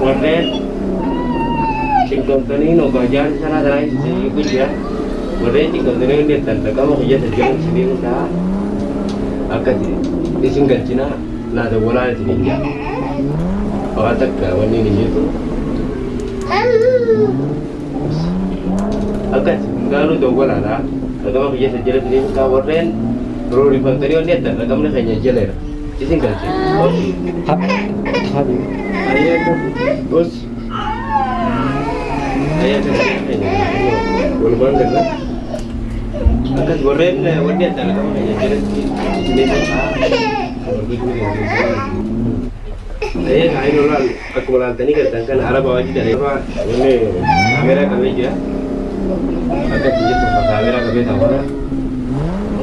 Warreen cinqamtanii hoggaa sana tanaa isin guyyaa warreen cinqamtanii hundeettan dhaqama guyyaa sajjalan isiniin isaa akkasi isin galchinaa naa dawwalaa isiniin jaa waan takka wanni hin jirtu akkasi hundaanuu dawwalaadha dhaqama guyyaa sajjalan isiniin isaa warreen roorifamtanii hundeettan dhaqamni keenya jaleera isin galchina. Bos. Walumaan galla. Akkas warreen wanni adda addaa qaban jalatti isinii akkuma laaltanii galtan kana araba wajji daree wanni kaameeraa qabee jira. Akkas jettu kaameeraa qabee taa'uudha.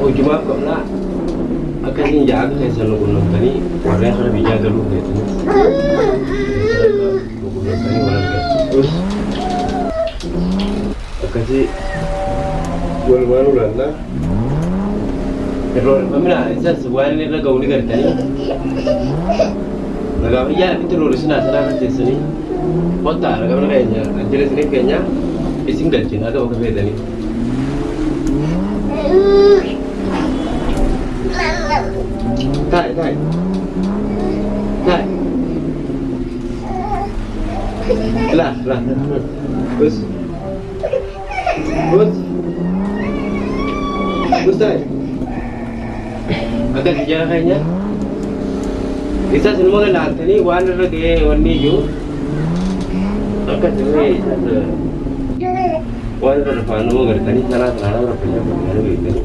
Hojumaaf qabnaa akkasiin ja'a akka keessan nu qunnamtanii warreen kana biyyaa galuu feetanis nu qunnamtanii wal argatu. Akkasii walumaan ulaallaa. Irroorifamina isas waan inni irra ga'u ni gartanii. Nagaa fayyaa itti roorisinaa sanaa irra teessanii kottaa ragamna keenya ajjala isiniif keenya isin galchina akka bakka feetanii. Taa'e taa'e. Taa'e. Laa laa. Bus. Bus. Bus taa'e. Akkas jala keenya. Isas ilmoo laaltanii waan irra ga'ee wanni iyyuu akkas illee isas waan irra dhufaan nama gartanii sanaa sanaa nama raffachaa godhanii beektanii.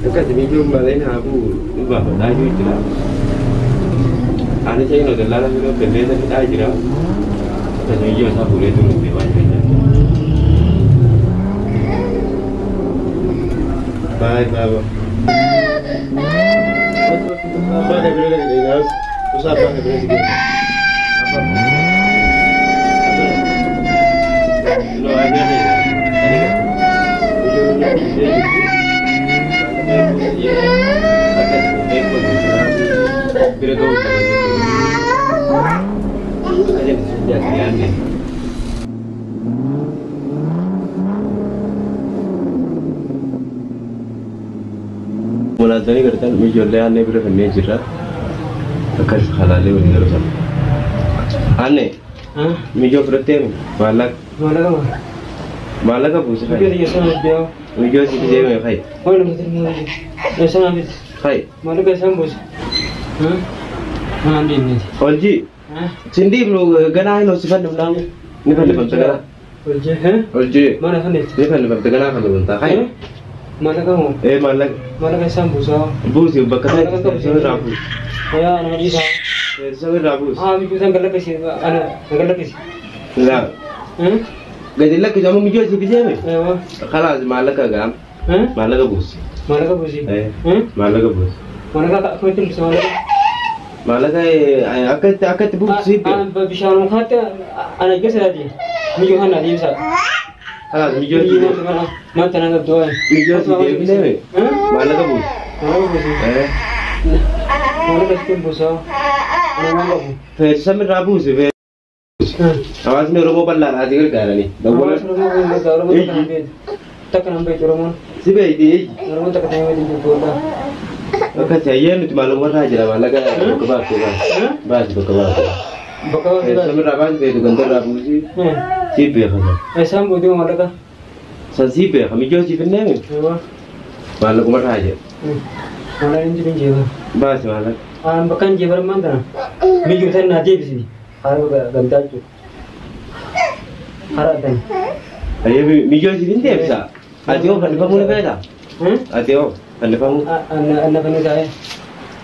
Akkas miidhuun malee haabuu ni baafataa jiru jira. Ani isa inni dallaala firoo qilleensa fixaa jira. Akkas miiyyoo isaa fuudhee turu deemaa jira. Bye bye. Mul'atanii gartan ijoollee aannee bira fannee jirra. Akkas halaalee waliin galu sana. Aannee mijoo fudhattee maallaqa. Maallaqa buuse fayi. Mijoo si deemee fayi. Fayi. Oljii. Sindii ganaa hin hoosifannifnaa ni fannifamta ganaa. Oljii. Ni fannifamta ganaa fannifamta fayi. Maallaqa moo? Ee maallaqa. Maallaqa isaan buusaa. Buusi bakka isaa irraa buusi. Yaa nama dhiisaa. Isa irraa buusi. Haa mijuu isaan gallakkisi ana gallakkisi. Laa. Gadi lakkisi amma mijuu asii biseeme. Eewwa. Khalaas maallaqa gaam. Maallaqa buusi. Maallaqa buusi. Maallaqa buusi. Maallaqa akkamitti buusa maallaqa? Maallaqa akkatti akkatti buusi. Bishaan mukaatti ana keessa laati. Mijuu kana deemsa. Khalaas mijuu. Mata na gabdoo. Mijuu asii deebisee maallaqa buusi. Maallaqa buusi. Maallaqa sitti buusaa. Nama qabu. Feesisa irraa buusi. Hawaasni Oromoo bal'aadha asii gargaaranii. Hawaasni Oromoo takka nan beektu Oromoon. Si beekti. Oromoon takka ta'ee wajjin jirtu waldaa. Akkas hayyee nuti maalummaa jira maallaqa bakka baafte baasi bakka baafte. Bakka baafte baasi. Feesisa irraa baasi feetu ganda irraa buusi. Si beeka. Isaan boodee maallaqa. San si beeka mijoo siif hin deeme. Maallaquma irraa jira. Maallaqa hin jiru hin jeeba. Baasi maallaqa. Aan bakka hin jeeba ammaan tana miyyuu tan naa deebisini. Haala gamtaa jechuudha. Haala addaan. Miyyoo siif hin deebisa. Ati hoo fannifamuu ni feetaa? Ati hoo fannifamuu? Anna fannisaa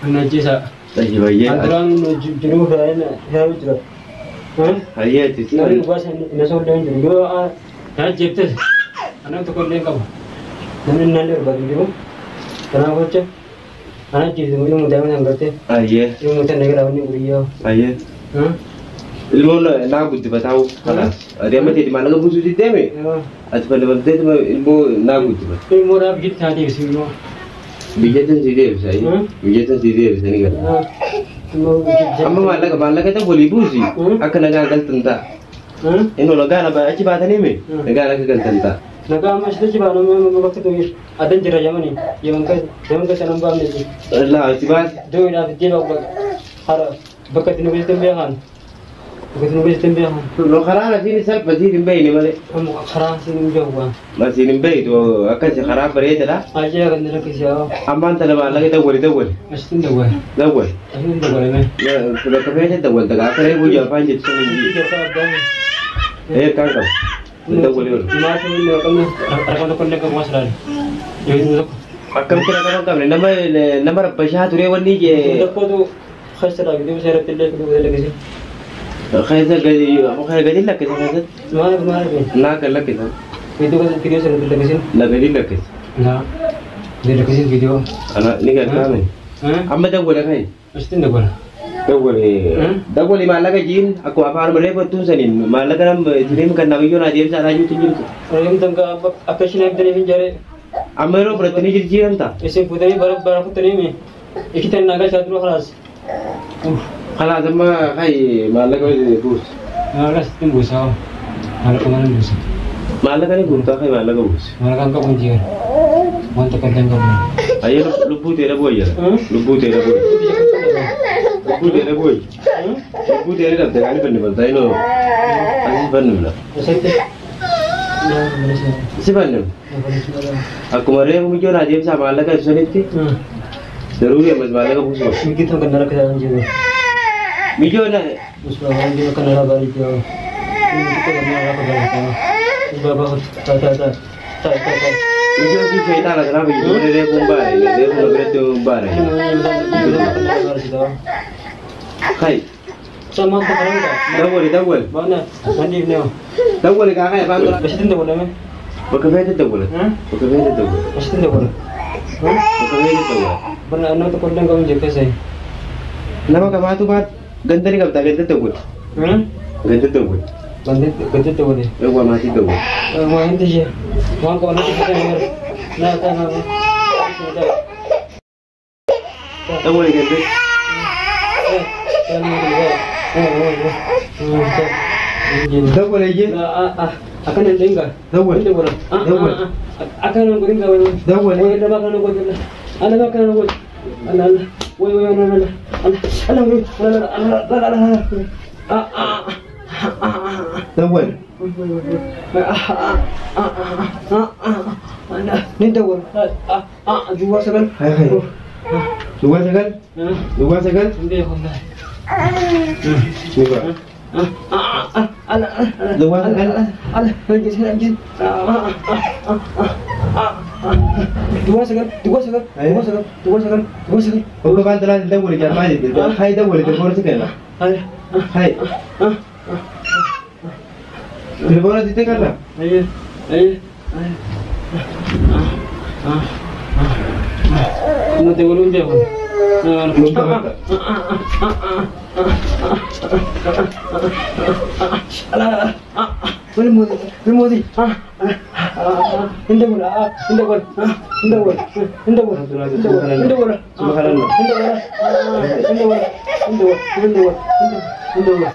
anna ajjeesaa. Baay'ee. Duraan jiruu hiraayu jira. Hayyeeti. Namni dhugaa na soollee hin jiru. Yoo na jeeftes anaan tokko illee hin qabu. Namni naan barbaadu jiru. Kanaaf jecha ana jeefte ilmu daa'ima san gartee. Hayyee. Ilmu tan nagara wanni guriyyaa. Hayyee. Ilmoon naa guddifataa kalaas. Ati amma teeti maallaqa buusuu deeme. Ati falfaltee ilmoo naa guddifata. Ilmoo dhaaf biyyatti haa deebisu ilmoo. Biyyattan si deebisa. Biyyattan si deebisa ni gala. Amma maallaqa maallaqa ta'e walii buusi akka nagaa galtan ta'a. Inni nagaa achi baatanii mee nagaan akka galtan ta'a. Nagaa amma achi baanu bakka ta'u adan jira yamani yaman keessa nan baafne. Laa achi baate. Doo'idhaaf iddee bakka hara bakka itti nu geessitan beekan. Bakka itti nu geessitan beekan. No karaa asiin salphasiin hin beeyne malee. Karaa asiin hin beeku waan. Asiin hin beeytu akkasi karaa bareedadha. Ajaa kan rakkise haa. Ammaan tana maallaqa dawwali dawwali. Asitti dawwali. Dawwali. Asitti dawwali mee. Bakka feete dawwalta gaafa reefu afaan jettu sun hin jiru. Kan qabu. Dawwali oolu. Maatiin qabna rakkoon tokko illee qabu as laale. Akkamitti rakkoon qabne nama nama rabbashaa ture wanni jee. Tokkotu keessa dhaabee deemu seeratti illee fiduu lakkise. Keessa gadi gadi lakkise keessatti. Maal maal Naa kan lakkise. Viidiyoo viidiyoo seeratti lakkise. Na gadi lakkise. Naa gadi lakkise viidiyoo. Ana ni gargaarame. Amma dawwala kai. Asitti dawwala. Dawwali dawwali maallaqa jiin akkuma afaan malee battuun saniin maallaqa nam isiniin kan namiyyoo naa deebisaa jirtu hin jirtu. Reem tanka akka isheen eegdanii hin jaree. Amma yeroo fudhattanii jijjiiramta. Isin fuutanii bara bara fuutanii mi ikitan nagaa isaa dura khalaas. Khalaas amma kai maallaqa buusi. Maallaqa sitti buusaa maallaqa mana buusa. Maallaqa ni guutaa kai maallaqa buusi. Maallaqa hin qabu hin jiru. Wanta kan hin qabu. Ayyee lubbuu ta'e dhabuu ayyala. Lubbuu ta'e dhabuu. Lubbuu ta'e dhabuu ayya. Lubbuu ta'e dhabde kaani fannifamta inoo asis fannifna. Si fannifna. Akkuma reefu mijoon adeemsa maallaqa ibsanitti daruuri ammas maallaqa buusu qaba. Migitan kan nara kan jiru. Mijoon Usman kan nara bari jiru. Migitan kan nara kan bari. Baba ta ta ta ta ta ta. Mijoon si shaytaana kanaaf iyyuu reefu hin baane reefu na biratti hin baane. Kai. Sama tak ada. Dawwali dawwali. Mana? Mandi ni. Dawwali kakak afaan dura. Asitti dawwalame. Bakka feete dawwala. Bakka feete dawwala. Asitti dawwala. Bakka feete dawwala. Barna nama tokko illee qabu jettee sa'i. Nama kamaatu baat ganda ni qabda ganda dawwala. Ganda dawwala. Ganda dawwala. Eewwa maatii dawwala. Waa hindi ishee. Waan qaban natti fitan yeroo. Naa taa naa. Dawwali ganda. Dawwala iyyee. Akan yang tinggal. Dawwal. Dawwal. Akan yang tinggal. Dawwal. Woi, ada makan aku tu. Ada makan aku. Ala ala. Woi woi ala ala. Ala ala woi ala ala ala ala ala. Ah ah ah. Dawwal. Woi woi woi. Ah ah ah ah ah. Ana ni dawwal. Ah ah dua sagal. Hai hai. Dua sagal. Dua sagal. Ini honda. Ni ba. Dua sagal. Dua sagal, dua sagal, dua sagal, dua sagal, dua sagal. Oke, bantuan dawwali jangan maju. Hai dawwali telepon sekali lah. Hai. Telepon itu kan lah. Ayo, ayo, ayo. Nanti ulun dia. Modi, Indah indah indah indah indah indah indah indah indah.